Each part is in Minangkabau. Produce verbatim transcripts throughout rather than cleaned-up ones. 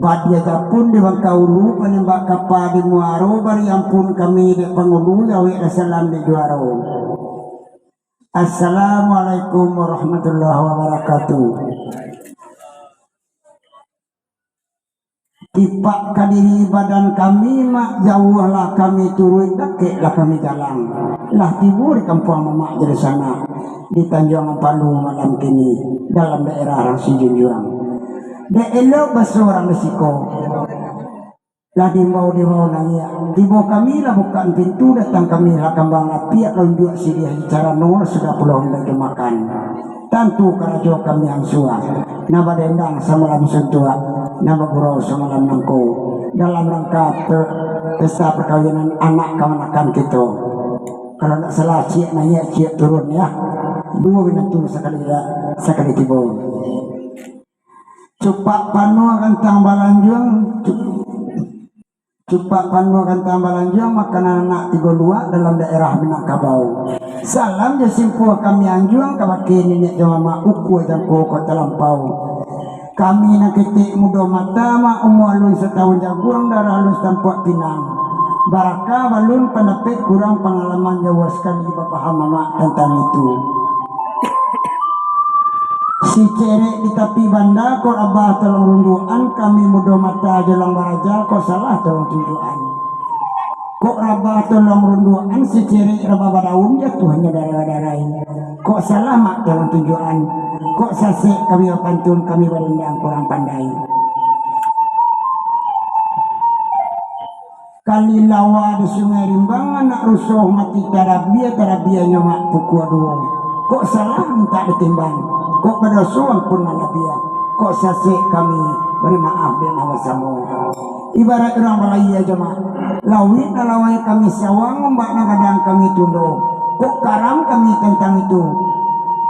Badia japun di bangka ulu, panimbak kapa di muaro, bari ampun kami dek pangulu, jaweklah salam di juaro. Assalamualaikum warahmatullahi wabarakatuh. Tipak ka diri badan kami, Mak, jauahlah kami turuik, dakeklah kami jalang. Lah tibo di kampuang mamak jadi sanak, di Tanjuang Ampalu malam kini, dalam daerah Rang Sijunjuang. Dek elok baso urang di siko. Lah diimbau-diimbau naiak. Tibo kami lah bukak pintu, datang kami lah kambang apiak, lah unjuak siriah carano, lah sudah pulo lah jo makan. Tantu karajo kami ansua. Nan badendang samalam suntuak, nan bagurau samalam nangko. Dalam rangka pe-, pesta perkawinan anak kamanakan kito. Kalau ndak salah, ciek naiak, ciek turun, ya. Duo minantu sakali, sakali tibo. Cupak panuah gantang balanjuang, cu-, cupak panuah gantang balanjuang, makanan anak tigo luak dalam daerah Minangkabau. Salam jo simpua kami anjuang, kabake niniak jo mamak, ukua jangko kok talampau. Kami nan ketek mudo mata, Mak, umua alun satahun jaguang, darah alun satampuak pinang. Barakah balun pandapek, kurang pangalaman, jauah sakali bapaham mamak tantang itu. Sicerek di tapi banda, kok rabah tolong runduakan, kami mudo mata jolang baraja, kok salah tolong tunjuakan. Kok rabah tolong runduakan, sicerek rabah badaun, jatuahnyo darai-darai. Kok salah, Mak, tolong tunjuakan. Kok sasek kami bapantun, kami badendang kurang pandai. Kali lawa di Sungai Rimbang, anak ruso mati tarabia, tarabianyo mak pukua duo. Kok salah mintak ditimbang, kok badoso ampun nan labiah. Kok sasek kami, bari maaf dek nan basamo. Ibarat urang balayia jo mak, lauik nan lawai kami sawang, ombak nan gadang kami tundo. Kok karam kami tantang itu,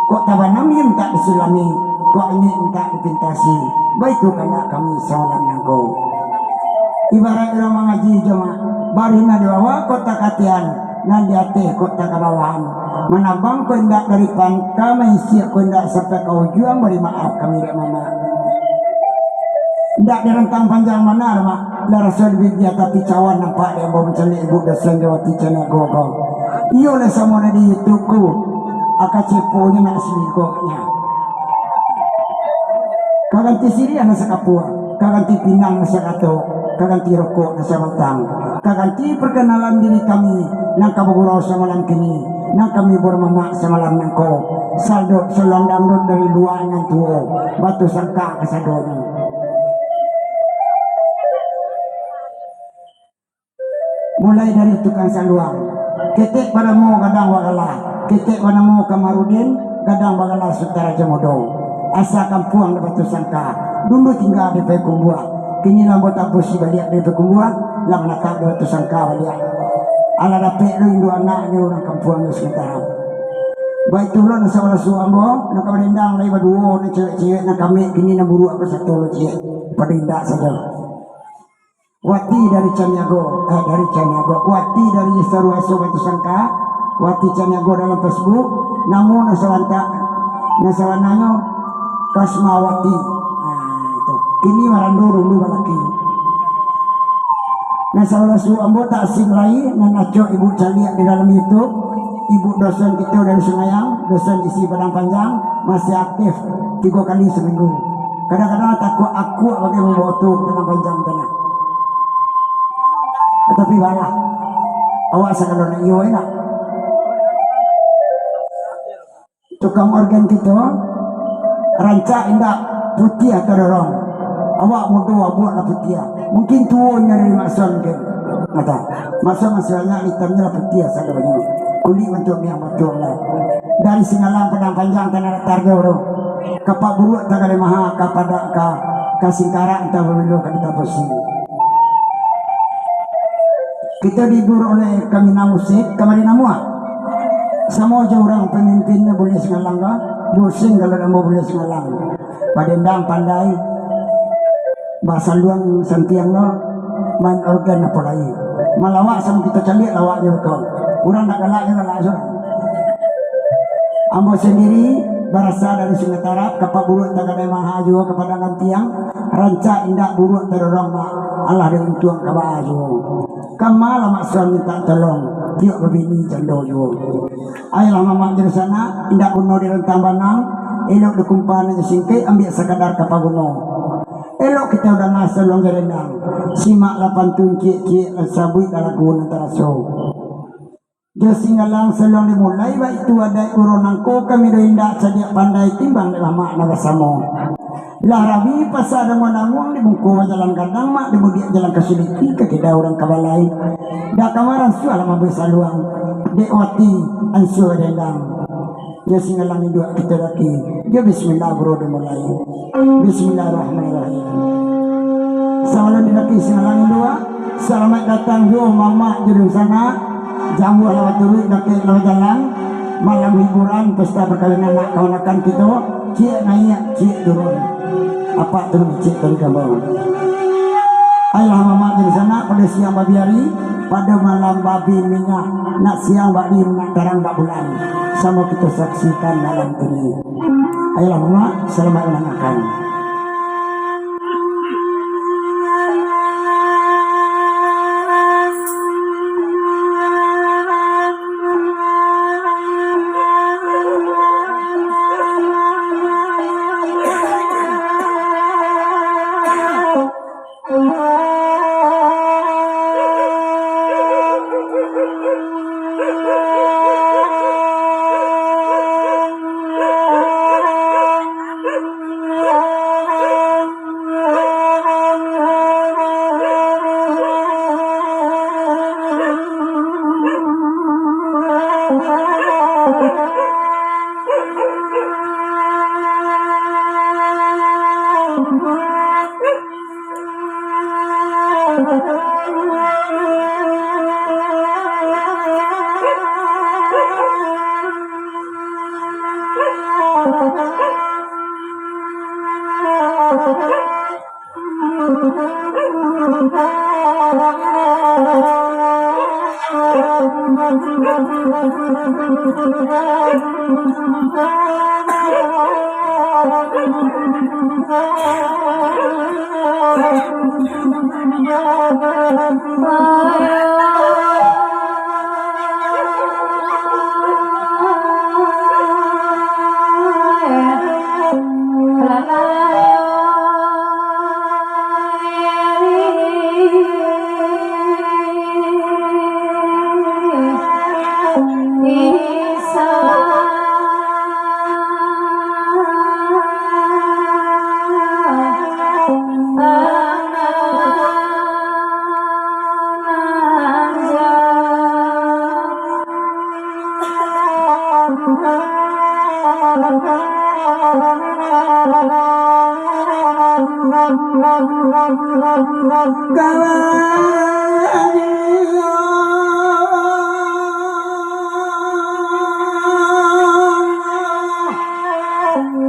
kok tabanam mintak disilami, kok anyuik mintak dipintasi. Baitu kandak kami samalam nangko. Ibarat urang mangaji jo mak, barih nan di bawah kok takatian, nan di ateh kok takabawahan. Manabang kok indak dari pangka, maisiak kok indak sampai ka ujuang, bari maaf kami dek mamak. Indak dirantang panjang bana, Mak. Lah raso di bibia tapi cawan nampak dek ambo mancaliak ibu dosen jo wati caniago ko. Iyo lah samo nan di YouTube ko. Aka ceponyo nak silikoknyo. Ka ganti siriah nan sakapua, ka ganti pinang nan sakatok, ka ganti rokok nan sabatang, ka ganti perkenalan diri kami nan ka bagurau samalam kini, nan kami bamamak samalam nangko. Saldo saluang dangdut dari lua nan tuo, Batu Sangka kasadonyo. Mulai dari tukang saluang, ketek banamo Gadang Bagala, ketek banamo Kamarudin, Gadang Bagala Sutaraja Mudo. Asa kampuang di Batu Sangka, dulu tingga di Payakumbuah, kini lah ambo tabusi baliak di Payakumbuah, lah manatap di Batu Sangka baliak. Alah dapek lo induak anak di urang kampuang di Sumataram. Baitu lo nan sawalah suok ambo, nan ka barindang lai baduo, nan cewek-cewek, nan kamik, kini nan buruak basato lo ciek, pado indak sajo. Wati dari Caniago, eh, dari Caniago, Wati dari Saruaso Batu Sangka, Wati Caniago dalam Facebook, namo nan sabantak, nan sabananyo Kasmawati. Ah, itu. Kini marando dulu balaki. Nan sabalah suok ambo taksim lai, nan acok ibu caliak di dalam YouTube, ibu dosen kito dari Sungayang, dosen isi Padang Panjang, masih aktif tigo kali saminggu. Kadang-kadang takuak akuak bagai mambawa tu Padang Panjang tu nah. Tapi balah, awak sagalo nak iyo, nak. Tukang organ kito, rancak indak putiah tadorong. Awak mudo, abuak lah putiah. Mungkin tuo nyo dari Mak Son mungkin. Mata. Mak Son masih banyak itamnyo lah putiah sadonyo. Kulik bantuak miang batuang lah. Dari Singalang Padang Panjang Tanah Datar jauh tu. Kapak Buruak Tagaleh Maha, ka Padak, ka, ka Singkarak, antah babilo ka ditapusi. Kito dihibur oleh Kaminang Musik, kamari namuah. Samo jo urang pamimpin nan buliah Singalang ka, pusing kalau ndak buliah Singalang. Padendang pandai, basaluang santiang lo, main organ apo lai. Malawak samo kito caliak lawak jo ko. Urang ndak galak jo galak surang. Ambo sandiri barasa dari Sungai Tarap, Kapak Buruak Tagaleh Maha juo ka Padang Gantiang. Rancak indak buruak tadorong mak, alah dek untuang ka baa juo. Kama lah mak suang mintak tolong, tiok babini jando juo. Ayolah mamak jo dunsanak, indak guno direntang banang, elok dikumpa nan jo singkek, ambiak sakadar ka paguno. Elok kito danga saluang jo dendang, simak lah pantun ciek-ciek, lah sabuik lah lagu nan taraso. Jo Singgalang saluang dimulai, baitu adaik guru nangko, kami do indak cadiak pandai, timbang dek mamak nan basamo. Lah rami pasa danguang-danguang, di bungko bajalan gadang, mak di mudiak jalan ka suliki, ka kida urang ka balai. Dak ka marasuah lah mambuih saluang, dek wati ansua dendang. Jo Singgalang induak kito daki, jo bismillah guru dimulai. Bismillahirrahmanirrahim. Sabalun didaki Singgalang induak, salamaik datang juo mamak jo dunsanak. Jauah lah baturuik, dakek lah bajalan. Malam hiburan, pesta perkawinan anak kamanakan kito, ciek naiak, ciek turun. Apak turun, ciek turun kambang. Ayolah mamak jo dunsanak, pado siang babiari, pado malam babi minyak, nak siang bak dim, nak tarang bak bulan. Samo kito saksikan malam kini. Ayolah mamak, salamaik mandangakan.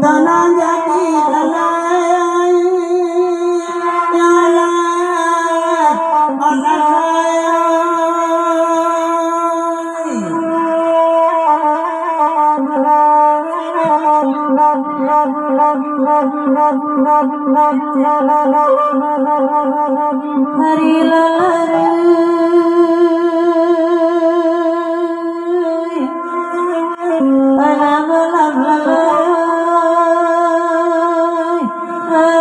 Tanang jadi lalai, lalai, lalai. Hari lalai. Alam, alam, alam. Ai, alam.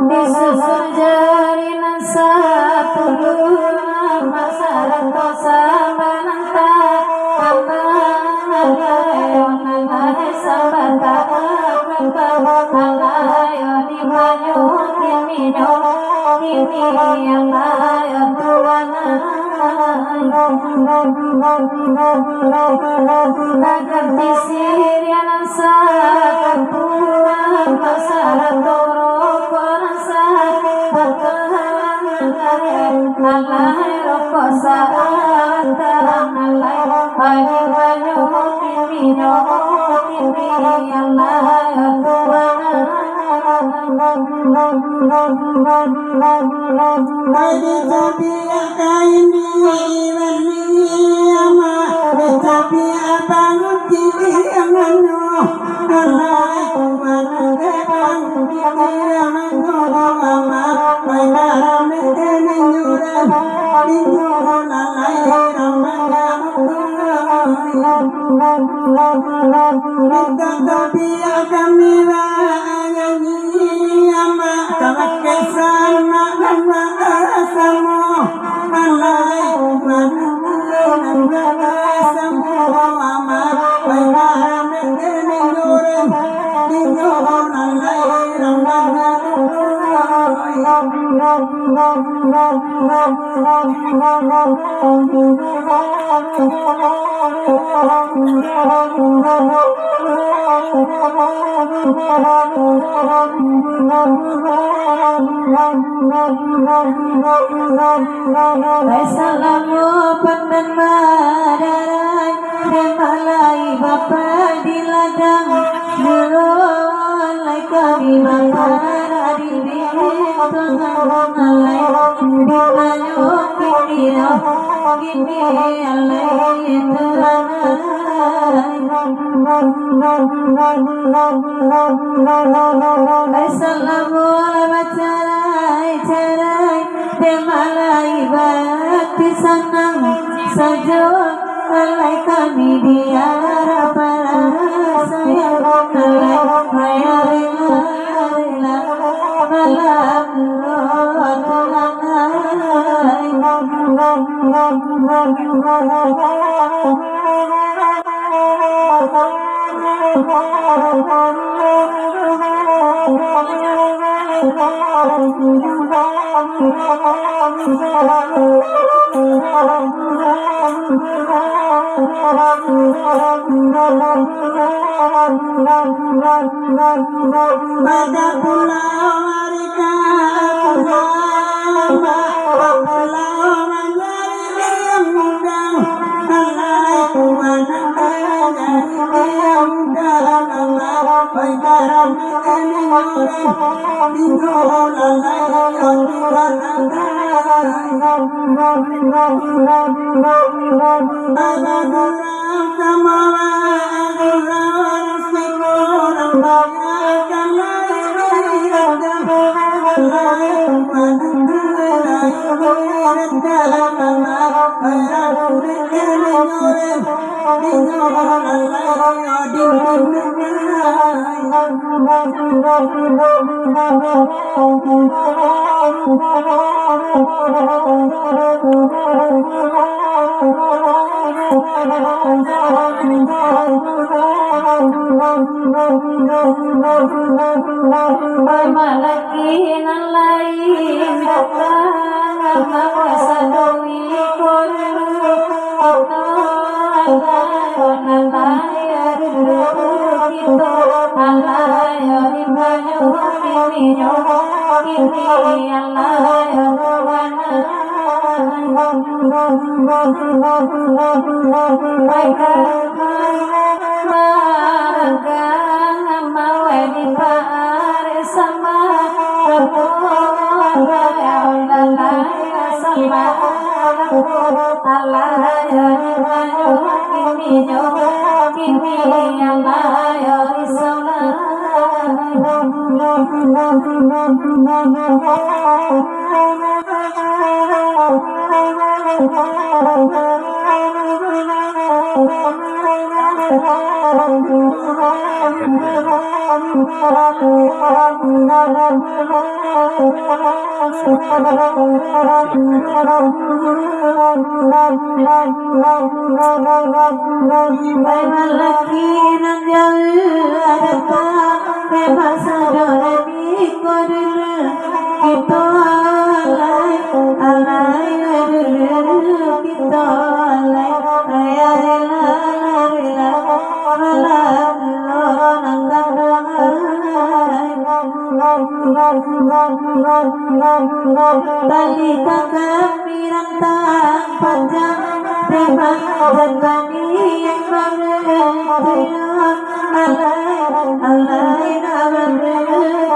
Disusun jari nan sapuluah, masa rento sabananta, tambah alai, alai sambah tambah, tambah alai, di banyu, di minyo, di minyo, alai, tuan. Nagan di sirian sakampuan, masa rento rokok nan sabatang, alai rokok sabatang, alai banyu, banyu, di minyo, di minyo, alai tuan. Assalamu pandan badarai, dek malai bapa di ladang, dulu alai kami bapa di bintang alai, di banyu kini dah, kini alai tulanai. Assalamu alaikum, carai-carai, dek malai bati sanang sajo, alai kami di arah parasaian, alai maya rela-rela malam. Pada pulau Amerika, pulau manjadi yang muda, alai Tuhan yang muda, alai garam ini muda, tinggal alai Tuhan. Malaki nan lain datang, mangasa doi ko dulu, kita alai nan lahir dulu, kita alai di banyu kini nyo, kini alai di tanah. Malaki nan jauah datang, memang sadonyo. Iko dulu kito alai, alai dulu kito alai, aya rela, rela, rela dulu nan kanduang alai. Bali ka kami rantang panjang, tema dan bani yang baru, alai, alai, alai,